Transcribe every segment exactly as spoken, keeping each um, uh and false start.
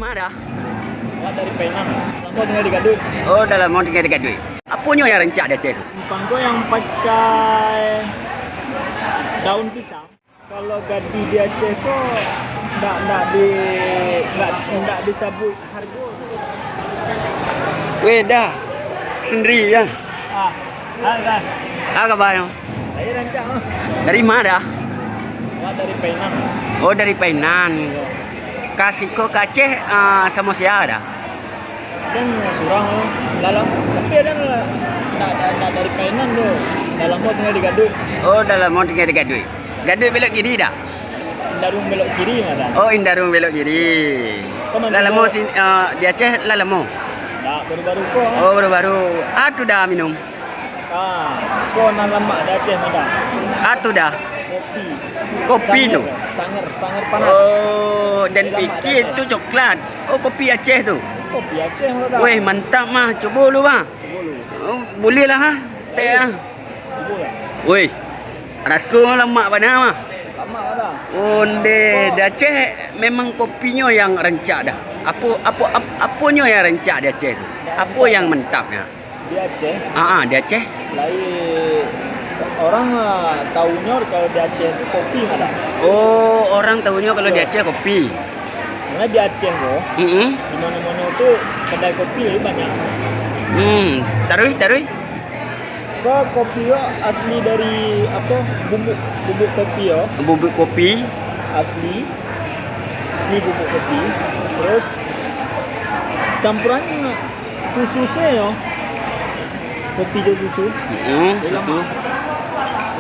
Mana dah? Awak dari Painan. Lama tinggal di Gadut. Oh, dah lama tinggal di Gadut. Apa nyoe yang rancak di Aceh tu? Simpang ko yang pakai daun pisang. Kalau gadih di Aceh ko ndak, ndak di, ndak, ndak disebut harga. Weh, dah. Sendiri ya. Ah, dah, dah. Ah, kabar nyoe? Saya rancak, ah. Dari mana dah? Awak dari Painan. Oh, dari Painan. Ya. Ka siko ka Aceh, ah, sama sia dah? Dan surang dalam, tapi ada nak, nak, nak dari Painan tu. Dalam mau tinggal di Gadut. Oh, dalam mau tinggal di Gadut. Gadut belok kiri dah? Indarung belok kiri mana? Oh, Indarung belok kiri. Kau mana? Lah lama tu? Sin-, ah, di Aceh lah lama? Tak, baru-baru ko. Oh, baru-baru. Ah, tu dah minum. Ah, ko nan lamak di Aceh mada. Ah, tu dah. Kopi. Kopi tu? Sanger, sanger, sanger panas. Oh, dan pikir tu coklat. Oh, kopi Aceh tu? Kopi Aceh mada. Weh, mantap mah. Cuba lu mah. Cuba lu. Oh, boleh lah ha. Teh ah. Cuba lah. Weh, rasa lamak bana mah. Lamak mada. Onde, di Aceh memang kopi nyoe yang rancak dah. Apa, apa, ap-, apa nyoe yang rancak di Aceh tu? Apa yang mantap nya? Di Aceh? Ah, ah, di Aceh. Lain orang, ah, tahu nyoe kalau di Aceh tu kopi ada. Oh, orang tahu nyoe kalau di Aceh kopi. Karena di Aceh tu, mm-mm, di mana-mana tu kedai kopi lebih banyak. Hmm, terus, terus? Ko kopi yo asli dari apa? Bubuk, bubuk kopi yo. Bubuk kopi. Asli. Asli bubuk kopi. Terus campurannya susu se yo. Kopi jo susu. Hmm, susu.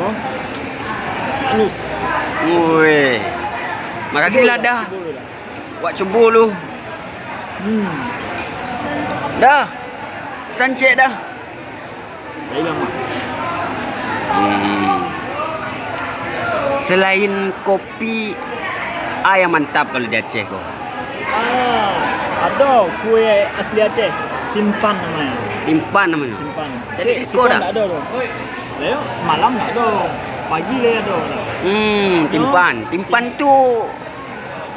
Oh. Anus. Weh. Makasih lah dah. Wak cuba lu. Hmm. Dah. Sancek dah. Dah hilang, Mak. Hmm. Selain kopi, a yang mantap kalau di Aceh ko? Ah, ada kue asli Aceh, timpan namanya. Timpan namanya? Timpan. Jadi, tapi siko dah? Tak ada tu. Leo, malam tak ada. Pagi le ada dah. Hmm, timpan. Timpan tu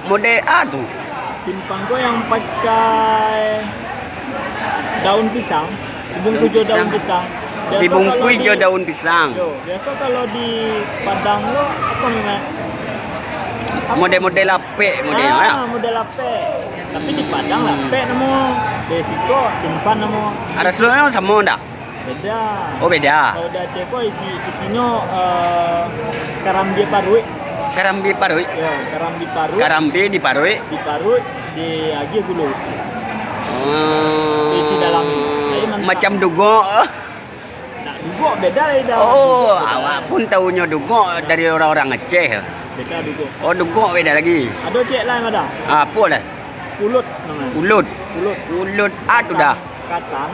model a tu? Simpang ko yang pakai daun pisang, dibungkus jo daun pisang. Dibungkus jo daun pisang. Yo, biasa kalau di Padang lo apa namanya? Model-model lapek model, ah, ya? Model lapek. Tapi di Padang lapek nama, di siko simpan nama. Ada seluruhnya sama ndak? Beda. Oh, beda. Kalau di Aceh ko isi, isinyo, eh, karambie paruek. Karambie paruek? Ya, karambie paruek. Karambie diparuek? Diparuek, diagieh gula isi. Oh. Isi dalam. Tapi mantap. Macam dugok. Nak dugok beda, beda. Oh, dugok beda. Awak pun tahunya dugok dari orang-orang Aceh. Beda dugok. Oh, dugok beda lagi. Ada cek lain ada? Ah, apa lah? Pulut namanya. Pulut. Pulut. Pulut, ah, tu dah. Katan.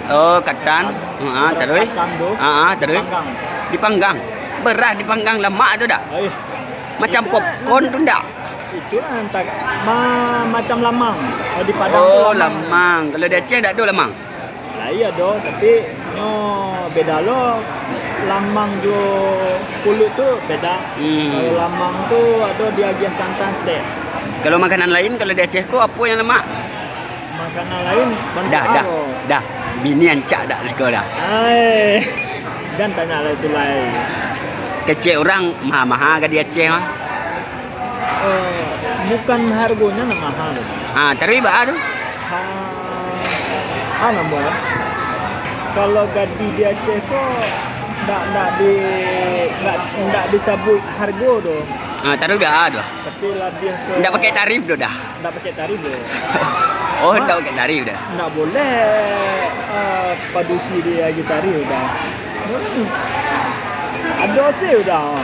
Oh, katan. Katan. Ha, terus? Katan tu. Ha, terus? Dipanggang. Dipanggang. Beras dipanggang lemak tu dak? Eh. Macam popcorn tu ndak? Itu lah entah, ma-, macam lamang. Kalau di Padang tu lamang. Oh, lamang. Kalau di Aceh dak ada lamang? Lah iya doh, tapi nyo beda lo. Lamang jo pulut tu beda. Hmm. Kalau lamang tu ada diagiah santan sedek. Kalau makanan lain, kalau di Aceh ko apa yang lemak? Makanan lain bantuk dah, dah, aro. Dah. Bini ancak dak suka dah. Ai. Jangan tanya lah itu lain. Kecek orang maha-maha ka di Aceh mah. Eh, bukan harganya nak mahal. Ha, tapi bah tu. Ha, ah, nama? Kalau gadih di Aceh tu ndak, ndak di, ndak, ndak disebut harga tu. Ha, tapi bah tu. Tapi lebih ke ndak pakai tarif tu dah. Ndak pakai tarif dia. Oh, ndak pakai tarif dah. Ndak boleh, ah, padusi dia lagi tarif dah. Hmm. Ada sih udah.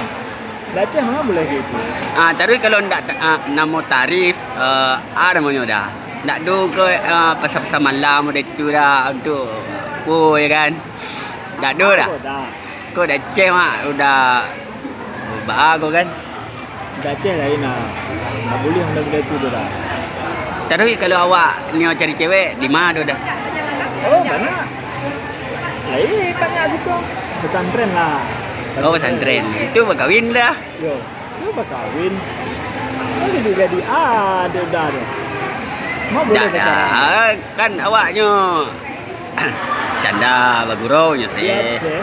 Di Aceh mana boleh gitu. Ah, tarif kalau ndak, ah, nama tarif, eh, ah, namanya dah. Ndak do ke, eh, pasal-pasal malam udah itu dah untuk, oh, ya kan. Ndak do dah. Ada dah. Kau dah cek mak, udah ba kau kan? Dah cek lain lah. Tak boleh dah benda tu dah. Tapi kalau awak ni cari cewek, di mana tu dah? Oh, banyak. Lain banyak situ. Pesantren lah. Oh, pesantren. Itu berkahwin dah. Yo, itu berkahwin. Boleh jadi, ah, ada dah tu. Mau boleh dah, dah. Kan awak nyoe canda baguro nyoe sih. Iya, sih.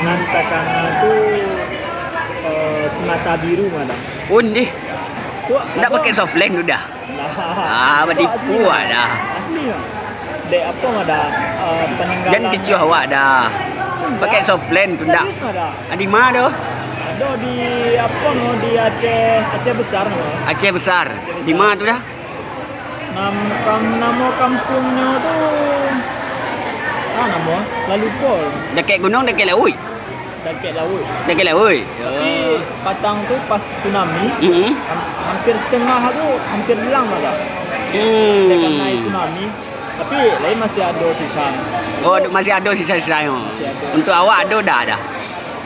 Nan takana tu, eh, semata biru, madam. Pun deh. Tu ndak pakai softland tu dah. Nah, ah, betipu dah. Asli lah. Dek apa ada, eh, peninggalan. Jangan kecuah awak dah. Pakai softland tu dah. Serius ada. Ah, di mana tu? Ada di apa no, di Aceh, Aceh Besar no. Aceh Besar. Di mana tu dah? Nam kam nama kampungnya tu, ah, nama lalu pol. Dekat gunung, dekat laut. Dekat laut. Dekat laut. Tapi patang tu pas tsunami, mm-hmm, hampir setengah tu hampir hilang lah. Hmm. Karena tsunami. Tapi lain masih ada sisa. Oh, masih ada sisa-sisa nyo. Masih ada. Untuk awak ada dah dah.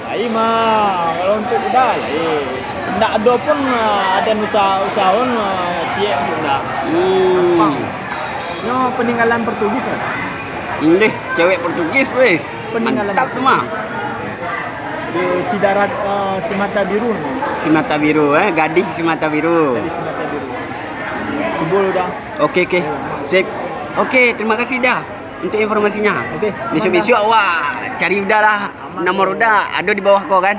Ai mah, kalau untuk udah lain. Ndak ada pun, ah, ada usaha-usaha pun, ah, ciek untuk udah. Hmm. Gampang. Nyo peninggalan Portugis kan? Deh, cewek Portugis weh. Peninggalan Portugis. Mantap tu mah. Di Sidarat, eh, Simata Biru ni. Simata Biru, eh, gadis Simata Biru. Gadis Simata Biru. Cebol dah. Oke, oke. Sip. Oke, terima kasih dah untuk informasinya. Oke. Besok-besok awak cari udah lah. Aman. Nomor udah ada di bawah kau kan?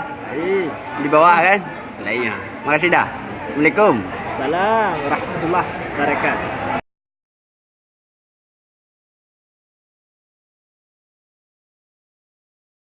Di bawah kan? Lah iya. Makasih dah. Assalamualaikum. Salam warahmatullahi wabarakatuh.